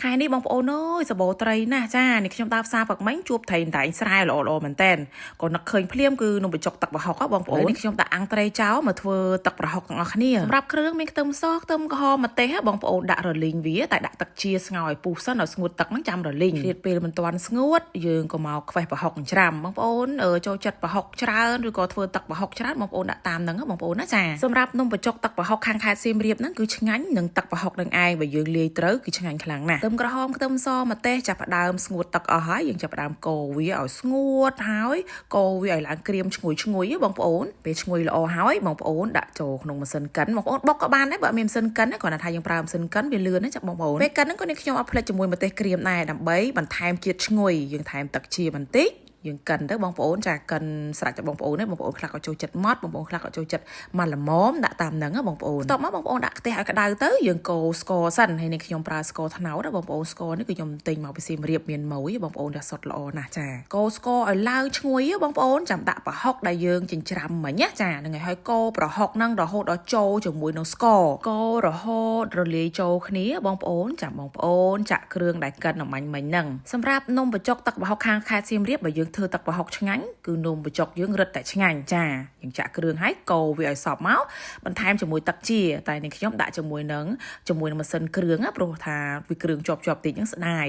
ខែនេះបងប្អូនអើយសបោត្រីណាស់ចានេះខ្ញុំដើរផ្សារផឹកមិញជួបត្រីតែងស្រែល្អល្អមែនតែនក៏នឹកឃើញភ្លាមគឺនំបញ្ចុកទឹកប្រហុកហ៎បងប្អូននេះខ្ញុំដាក់អាំងត្រីចោលមកធ្វើទឹកប្រហុកទាំងអស់គ្នាសម្រាប់គ្រឿងមានខ្ទឹមសខ្ទឹមក្រហមម្ទេសហ៎បងប្អូនដាក់រលីងវាតែដាក់ទឹកជាស្ងោរឲ្យពុះសិនឲ្យស្ងួតទឹកហ្នឹងចាំរលីងឃ្លាតពេលមិនទាន់ស្ងួតយើងក៏មកខ្វេះប្រហុកច្រាំបងប្អូនចូលចិត្តប្រហុកច្រើនឬក៏ធ្វើទឹកប្រហុកច្រើនបងប្អូនដាក់តាមហ្នឹងបងប្អូនណាចាសម្រាប់នំបញ្ចុកទឹកប្រហុកខាងខេត្តសៀមរាបហ្នឹងគឺឆ្ងាញ់នឹងទឹកប្រហុកនឹងឯងបើយើងលាយត្រូវគឺឆ្ងាញ់ខ្លាំងណាស់ខ្ទឹមក្រហមខ្ទឹមសមម្ទេសចាប់ផ្ដើមស្ងួតទឹកអស់ហើយយើងចាប់ផ្ដើមកូរវាឲ្យស្ងួតហើយកូរវាឲ្យឡើងក្រៀមឈ្ងុយឈ្ងុយបងប្អូនពេលឈ្ងុយល្អហើយបងប្អូនដាក់ចូលក្នុងម៉ាស៊ីនកិនបងប្អូនបុកក៏បានដែរបើអត់មានម៉ាស៊ីនកិនគ្រាន់តែថាយើងប្រើម៉ាស៊ីនកិនវាលឿនណាចាបងប្អូនពេលកិនហ្នឹងក៏នេះខ្ញុំអត់ភ្លេចជាមួយម្ទេសក្រៀមដែរដើម្បីបន្ថែមជាតិឈ្ងុយយើងថែមទឹកជាបន្តិចយើងកិនទៅបងប្អូនចាកិនស្រេចតែបងប្អូនទេបងប្អូនខ្លះក៏ចូលចិត្តម៉ត់បងប្អូនខ្លះក៏ចូលចិត្តម៉ាត់ល្មមដាក់តាមហ្នឹងបងប្អូនបន្ទាប់មកបងប្អូនដាក់ខ្ទះឲ្យក្តៅទៅយើងកូរស្ករសិនហើយនេះខ្ញុំប្រើស្ករត្នោតបងប្អូនស្ករនេះគឺខ្ញុំទិញមកពីសៀមរាបមានម៉ួយបងប្អូនចាសុទ្ធល្អណាស់ចាកូរស្ករឲ្យឡើងឈ្ងុយបងប្អូនចាំដាក់ប្រហុកដែលយើងចិញ្ច្រាំមិញណាចាហ្នឹងហើយហើយកូរប្រហុកហ្នឹងរហូតដល់ចូលជាមួយនឹងស្ករកូររហូតរលាយចូលគ្នាបងប្អូនចាំបងប្អូនចាក់គ្រឿងដែលកិនអំបញ្ញមិញហ្នឹងសម្រាប់នំបញ្ចុកទឹកប្រហុកខាងខេត្តសៀមរាបបើយើងធ្វើទឹកប្រហុកឆ្ងាញ់គឺនំបញ្ចុកយើងរឹតតែឆ្ងាញ់ចាយើងចាក់គ្រឿងហើយកូរវាឲ្យសព្វមកបន្ថែមជាមួយទឹកជាតែនេះខ្ញុំដាក់ជាមួយនឹងម៉ាស៊ីនគ្រឿងព្រោះថាវាគ្រឿងជាប់ៗតិចហ្នឹងស្ដាយ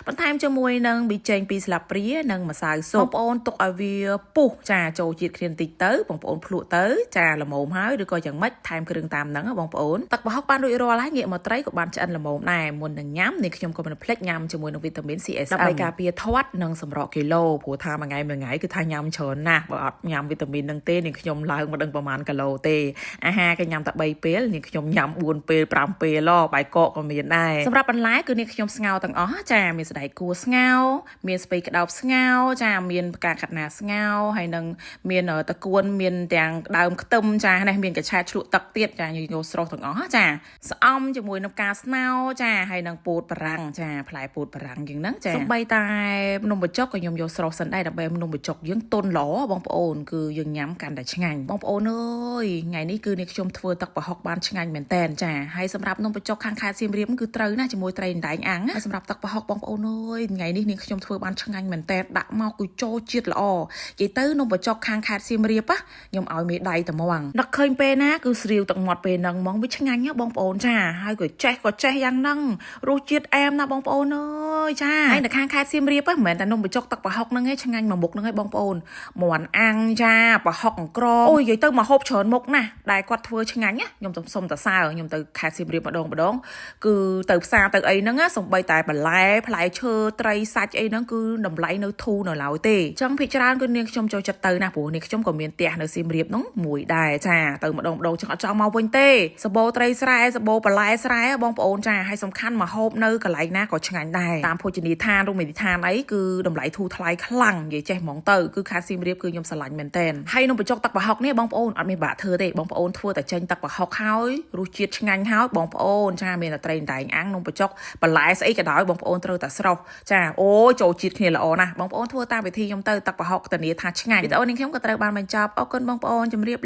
បន្ថែមជាមួយនឹងប៊ីចេងពីរស្លាបព្រានិងម្សៅស៊ុបបងប្អូនទុកឲ្យវាពុះចាចូលជាតិគ្នាបន្តិចទៅបងប្អូនភ្លក់ទៅចាល្មមហើយឬក៏យ៉ាងម៉េចថែមគ្រឿងតាមហ្នឹងបងប្អូនទឹកប្រហុកបានរួចរាល់ហើយងាកមកត្រីក៏បានឆ្អិនល្មមដែរមុននឹងញ៉ាំនេះខ្ញុំក៏មិនភ្លេចញ៉ាំជាមួយនឹងវីតាមីន CSM ដើម្បីការពារធាត់និងសម្រកគីឡូព្រោះថាមួយថ្ងៃមួយថ្ងៃគឺថាញ៉ាំច្រើនណាស់បើអត់ញ៉ាំវីតាមីនហ្នឹងទេនេះខ្ញុំឡើងមិនដឹងប្រហែលគីឡូទេអាហារគេញ៉ាំតែ3ពេលនេះខ្ញុំញ៉ាំ4ពេល5ពេលឡបាយកកក៏មានដែរសម្រាប់បន្លែគឺនេះខ្ញុំស្ងោរទាំងអស់ចាមានសណ្តែកគួរស្ងោរមានស្ពៃក្តោបស្ងោរចាមានផ្កាខាត់ណាស្ងោរហើយនឹងមានតកួនមានទាំងដើមខ្ទឹមចានេះមានកញ្ឆែតជ្លក់ទឹកទៀតចាយកស្រស់ទាំងអស់ចាស្អំជាមួយនឹងផ្កាស្នោចាហើយនឹងពោតបារាំងចាផ្លែពោតបារាំងយ៉ាងហ្នឹងចាសំបីតែនំបញ្ចុកក៏ខ្ញុំយកស្រស់សិនដែរដើម្បីនំបញ្ចុកយើងទន់ល្អបងប្អូនគឺយើងញ៉ាំកាន់តែឆ្ងាញ់បងប្អូនអើយថ្ងៃនេះគឺនេះខ្ញុំធ្វើទឹកប្រហុកបានឆ្ងាញ់មែនតែនចាហើយសម្រាប់នំបញ្ចុកខាងខេត្តសៀមរាបគឺត្រូវណាស់ជាមួយត្រីអណ្ដែងអាំងហើយសម្រាប់ទឹកប្រហុកបងប្អូនអើយថ្ងៃនេះនេះខ្ញុំធ្វើបានឆ្ងាញ់មែនតែនដាក់មកគឺចូលជាតិល្អនិយាយទៅនំបញ្ចុកខាងខេត្តសៀមរាបខ្ញុំឲ្យមេដៃតែហ្មងនឹកឃើញពេលណាគឺស្រាវទឹកមាត់ពេលហ្នឹងហ្មងវាឆ្ងាញ់ណាបងប្អូនចាហើយក៏ចេះក៏ចេះយ៉ាងហ្នឹងរសជាតិអែមណាស់បងប្អូនអើយចាហើយនៅខាងខេត្តសៀមរាបមិនមែនតែនំបញ្ចុកទឹកប្រហុកហ្នឹងឯងឆ្ងាញ់មួយមុខហ្នឹងឯងបងប្អូនមាន់អាំងចាប្រហុកអង្ក្រងអូយនិយាយទៅមកហូបច្រើនមុខណាស់ដែលគាត់ធ្វើឆ្ងាញ់ណាខ្ញុំទៅសុំតសើខ្ញុំទៅខេត្តសៀមរាបម្ដងម្ដងគឺទៅផ្សារទៅអីហ្នឹងសំបីតែបន្លែផ្លែឈើត្រីសាច់អីហ្នឹងគឺតម្លៃនៅធូរនៅឡើយទេអញ្ចឹងភាគច្រើនគឺនាងខ្ញុំចូលចិត្តទៅណាព្រោះនាងខ្ញុំក៏មានផ្ទះនៅសៀមរាបហ្នឹងមួយដែរចាទៅម្ដងម្ដងចឹងអត់ចង់មកវិញទេសបោត្រីស្រែសបោបន្លែស្រែបងប្អូនចាហើយសំខាន់មកហូបនៅកន្លែងណាក៏ឆ្ងាញ់ដែរតាមភោជនីយដ្ឋានរមណីយដ្ឋានអីគឺតម្លៃធូរថ្លៃខ្លាំងនិយាយចេះហ្មងទៅគឺខេត្តសៀមរាបគឺខ្ញុំស្រឡាញ់មែនតែនហើយនំបញ្ចុកទឹកប្រហុកនេះបងប្អូនអត់មានបាក់ធ្វើទេបងប្អូនធ្វើតែចេញទឹកប្រហុកហើយរសជាតិឆ្ងាញ់ហើយបងប្អូនចាមានតែត្រីអណ្ដែងអាំងនំបញ្ចុកបន្លែស្អីក៏ដោយបងប្អូនត្រូវតែស្រស់ចាអូចូលជាតិគ្នាល្អណាស់បងប្អូនធ្វើតាមវិធីខ្ញុំទៅទឹកប្រហុកធានាថាឆ្ងាញ់វីដេអូនេះខ្ញុំក៏ត្រូវបានបញ្ចប់អរគុណបងប្អូនជម្រាប